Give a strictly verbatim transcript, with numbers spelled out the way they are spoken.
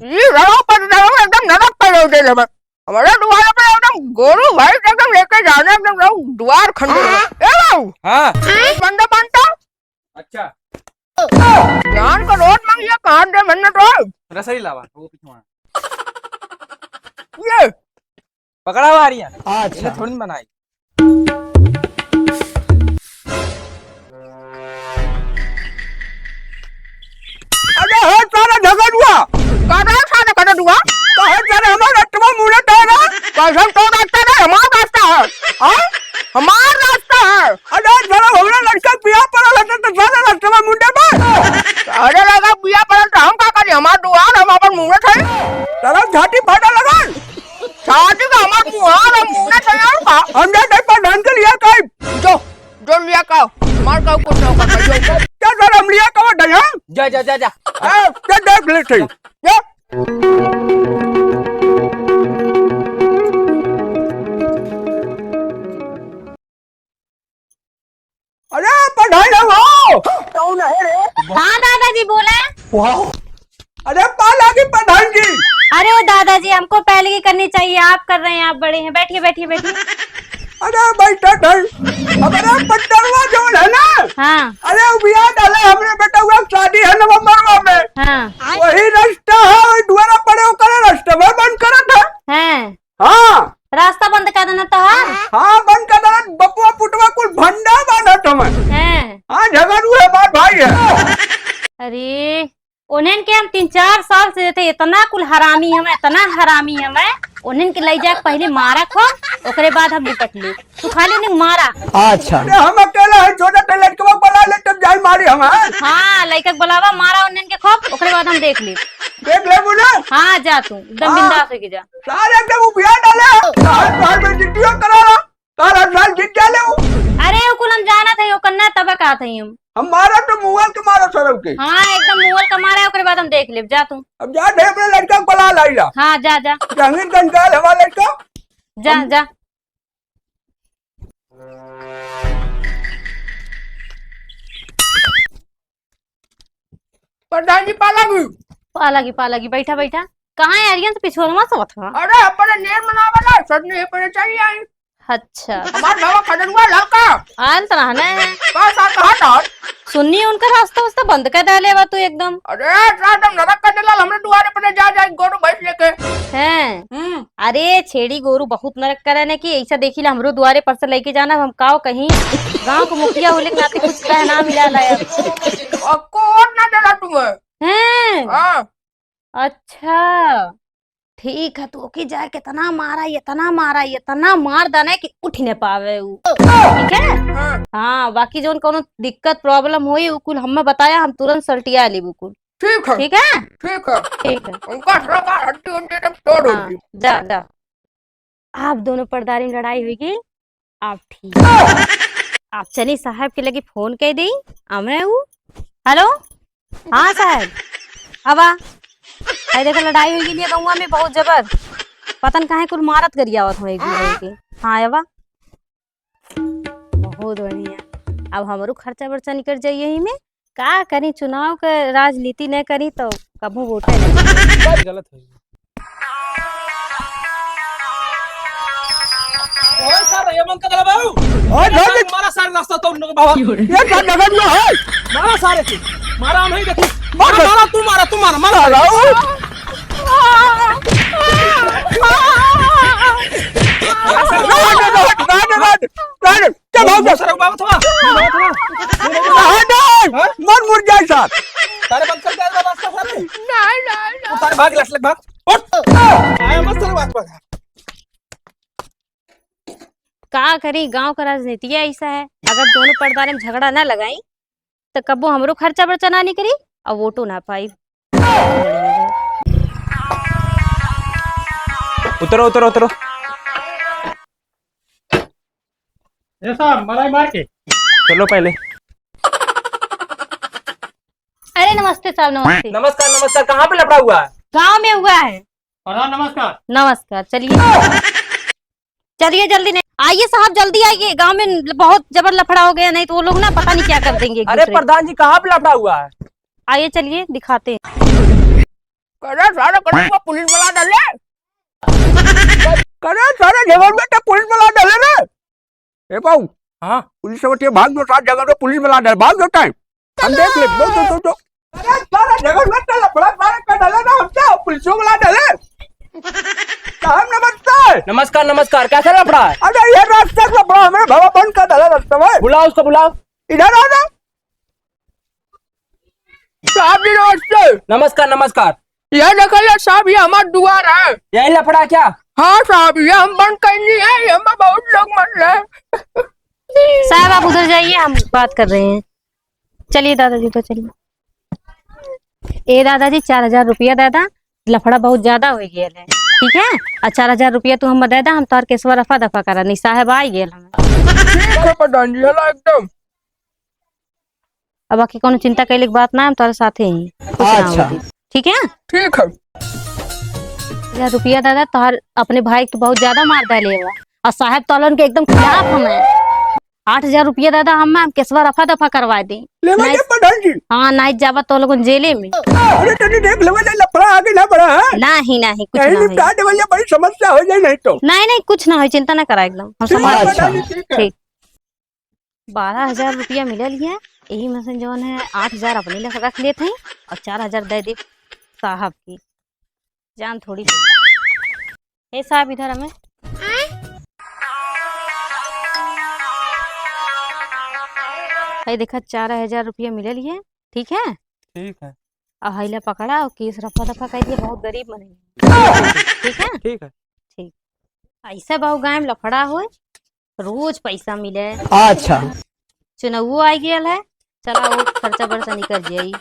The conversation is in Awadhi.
ई रहो पर रहो, एकदम नरक कर दे ले। हमारे दुआरे पे एकदम गोरू भैंस एकदम लेके जाने, एकदम रहो दुआर खंडे। ए बाबू, हाँ। एक बंदा बनता। अच्छा। जान को रोट मांगिए, कहाँ दे मन्नत हो? रसोई लावा, वो पीछे वहाँ। ये। पकड़ा हुआ आ रही है। अच्छा। इन्हें थोड़ी बनाई। अरे हे सारा झगड़ुआ। का रे सारा झगड़ुआ? का है सारा हमारा रस्तवा मुड़े दे रे? कैसन तो रास्ता रे, हमारा रास्ता है। हाँ? हमार रास्ता है। अरे सारा हमरा लड़का बियाह पड़ल है तो सारा रस्तवा मुंडे बा। अरे लगा बियाह पड़ल तो हम का करी? हमार दुआर, हम अपन मुंह में खाई। सारा झाटी फाटा लगा। छाती का हमार मुहार, हम मुंह में खाई का? हम जा नहीं प्रधान के लिए कहीं। जो, जो लिया का, मार का कुछ ना कर, जो, जो। क्या सारा हम लिया का वो डंगा? जा, जा, जा, जा। ए, क्या देख ले थे? जा। अरे, पढ़ाई ना हो। कौन है रे? हाँ दादाजी, बोला। वाह। अरे, पा लागी प्रधान जी। अरे, वो दादाजी, हमको पहले की करनी चाहिए, आप कर रहे हैं, आप बड़े हैं, बैठिए, बैठिए, बैठिए। अरे, बैठा था। हमारा पट्टरवा जो है ना, हाँ। अरे, वो बियाह डाले, हमरे बेटवा के शादी है नवंबरवा में। हाँ। वही रास्ता है, वही दुआरा पड़े, ओकरे रास्ता में बंद करत है। हैं। हाँ। रास्ता बंद कर देना तोहार। हाँ, बंद कर देना, बपुआ पुटवा कुल भंडा बांधत हमें। हैं। हाँ, झगड़ू है, हमार भाई है। अरे, उन्हन के हम तीन चार साल से देते, इतना कुल हरामी हमें, इतना हरामी हमें, उन्हन के लई जाके पहले मारा खो, ओकरे बाद हम निपट ले। तू खाली उन्हें मारा। अच्छा। अरे हम अकेला है, छोटा सा लड़कवा बुला ले, तब जाई मारी हम, हाँ? हाँ, लइका के बुलावा, मारा उन्हन के खूब, ओकरे बाद हम देख लेब। देख लेबू ना? हाँ, जा तू, एकदम हाँ। बिंदास होके जा। सारे एकदम उबिया डाले, साल भर में जितियो करा रहा, सारा साल जीत जा ले। अरे, वो कुल हम जानत है, वो कन्ना तब कहत है हम। हम मारा तो मुअल के मारा सरव के। हाँ, एकदम मुअल के मारा, ओकरे बाद हम देख लेब, जा तू। अब जा, ढेर बड़ा लड़का को बुला लाइला। हाँ, जा, जा। जहांगीरगंज का है हमारा लड़का। जा, हम जा। प्रधान जी, पा लागी। पा लागी, पा लागी, बैठा, बैठा। कहाँ है अरियन से पिछुअनवा से बता? अरे, अपने नेर मनावला, सजनी है, पहले चली आई। अच्छा। हमार नवा खजनुआ लड़का। आयल त रहने। का सा कहा था? सुन्नी उनका रास्ता वास्ता बंद कर डाले बा तू एकदम। अरे, रास्ता नरक कर देला, हमरे दुआरे पर जा, जा, गोरू भैंस लेके। हैं? हम्म। अरे, छेड़ी गोरू बहुत नरक करे ने कि ऐसा देखी ला, हमरो दुआरे पर से लेके जाना, हम काव कहीं गांव के मुखिया होले के नाते कुछ कहना मिला ला यार। और कोट ना देला तुम्हें। हैं? हाँ। अच्छा, ठीक है, तो ओके जाए कितना मारा, इतना मारा, इतना मार देना कि उठ न पावे उ, ठीक है? हाँ। हाँ, बाकी जौन कौनो दिक्कत problem होई, उ कुल हमें बताया, हम तुरंत सल्टिया लेबू कुल। ठीक है। ठीक है? ठीक है। ठीक है। उनका सरकार हड्डी उड्डी एकदम तोड़ हाँ, होगी। जा, जा। आप दोनों पड़दारी में लड़ाई होई गई, आप ठीक। आप चली साहब के लगे फोन कर देई, अमे उ। हेलो, हाँ साहब, अब आ। आई देखा, लड़ाई होई गई है गौवा में बहुत जबर, पता न काहे कुल मारत गरियावत हो एक दूसरे के। हाँ, अब आ। बहुत बढ़िया, अब हमरो खर्चा बर्चा निकल जाई यही में। का करी, चुनाव के राजनीति न करी तो कबहू वोटे नहीं। गलत हो गया। ओए सारे, ये मन का गला बाबू। ओए, मारा, भाई। मारा सारे रास्ता तो उन लोग बाबा। ये क्या जगह में है? मारा सारे के। मारा हम ही देखी। मार मारा, दे। मारा, तू मारा, तू मारा, मारा। साला, ओ। राड, राड, राड, राड, राड। चल, भाग जा। सर, बाबा, थोड़ा। नहीं, नहीं, हाँ? मन मुर जाए साहब। तारे बंद कर दे, रास्ता सारे। नहीं, नहीं, नहीं। तारे भाग, लट लग भाग। उठ। आया मत सर, बात पर। का करी, गांव का राजनीति ऐसा है, अगर दोनों पड़दारे में झगड़ा ना लगाई, तो कबो हमरो खर्चा बर्चा ना निकली और वोटो ना पाई। उतरो, उतरो, उतरो। ए साहब, मलाई मार के। चलो पहले। अरे नमस्ते साहब, नमस्ते। नमस्कार, नमस्कार। कहाँ पे लफड़ा हुआ है? गांव में हुआ है। प्रणाम, नमस्कार। नमस्कार, चलिए। चलिए जल्दी, नहीं आइए साहब, जल्दी आइए, गांव में बहुत जबर लफड़ा हो गया, नहीं तो वो लोग ना पता नहीं क्या कर देंगे एक अरे दूसरे को। प्रधान जी, कहाँ पे लफड़ा हुआ है? आइए चलिए दिखाते हैं। करे सारे, करे को पुलिस बुला डाले। करे सारे, जंगल में तो पुलिस बुला डाले रे। ए बाबू। हाँ। पुलिस से बतिया, भाग जो, सारे जंगल में पुलिस बुला डाले, भाग जो टाइम। हम देख ले, दो, दो, दो, दो। अरे, सारा झगड़ मत कर, लफड़ा सारा कर डाले ना हमसे, पुलिसों को ला डाले। साहब, नमस्ते। नमस्कार, नमस्कार, कैसा लफड़ा है? अरे, ये रास्ता का लफड़ा, हमारे भवा बंद कर डाला रास्ता में। बुलाओ उसको, बुलाओ। इधर आ ना। साहब जी, नमस्ते। नमस्कार, नमस्कार। ये देखो, ये साहब, ये हमारा दुआर है। यही लफड़ा क्या? हाँ साहब, ये हम बंद करनी है, ये हमें बहुत लोग मर रहे हैं। साहब, आप उधर जाइए, हम बात कर रहे हैं। चलिए दादाजी, तो चलिए। ए दादाजी, चार हजार रुपया दे दा, लफड़ा बहुत ज्यादा हो गया है, ठीक है? और चार हजार रुपया तू हमें दे दा, हम तोहर केसवा रफा दफा करा, नहीं साहब आ गए हमें। ठीक है प्रधान जी, हला एकदम। अब बाकी कोनो चिंता कैले के बात ना, हम तोहरे साथे ही, कुछ ना अच्छा। होई, ठीक है? ठीक है। चार हजार रुपया दे दा, तोहर अपने भाई के बहुत ज्यादा मार डाले बा, और साहब तोलन के एकदम खिलाफ हमें। आठ हजार रुपया दे दा, हम, हम केसवा रफा दफा करवा दी। लेवा नहीं। दे प्रधान जी। हाँ, नहीं जाबा तो लोगन जेले में। अरे तनी देख लेवा दे, लफड़ा आगे ना बढ़ा, हाँ? नहीं, नहीं, कुछ यही ना निपटा होई। देवल जा, बड़ी समस्या हो जाए नहीं तो। नहीं, नहीं, कुछ ना होई, चिंता ना करा एकदम। हम ठीक है, संभाल लेब। प्रधान जी, ठीक है। ठीक। बारह हजार रुपया मिलल है, यही में से जौन है आठ हजार अपने लिए रख लेत हैं और चार हजार दे दे साहब की। जान थोड़ी सी। हे साहब, इधर हमें। है देखा, चार हजार रुपया मिलल है, ठीक है? ठीक है। और हैला पकड़ा और केस रफा दफा कर दिया, बहुत गरीब मन है। ठीक है? ठीक है। ठीक। ऐसा बाबू गाँव में लफड़ा होए, रोज पैसा मिले। अच्छा। चुनावो आ गया है, चला वो खर्चा बर्चा निकल जाई।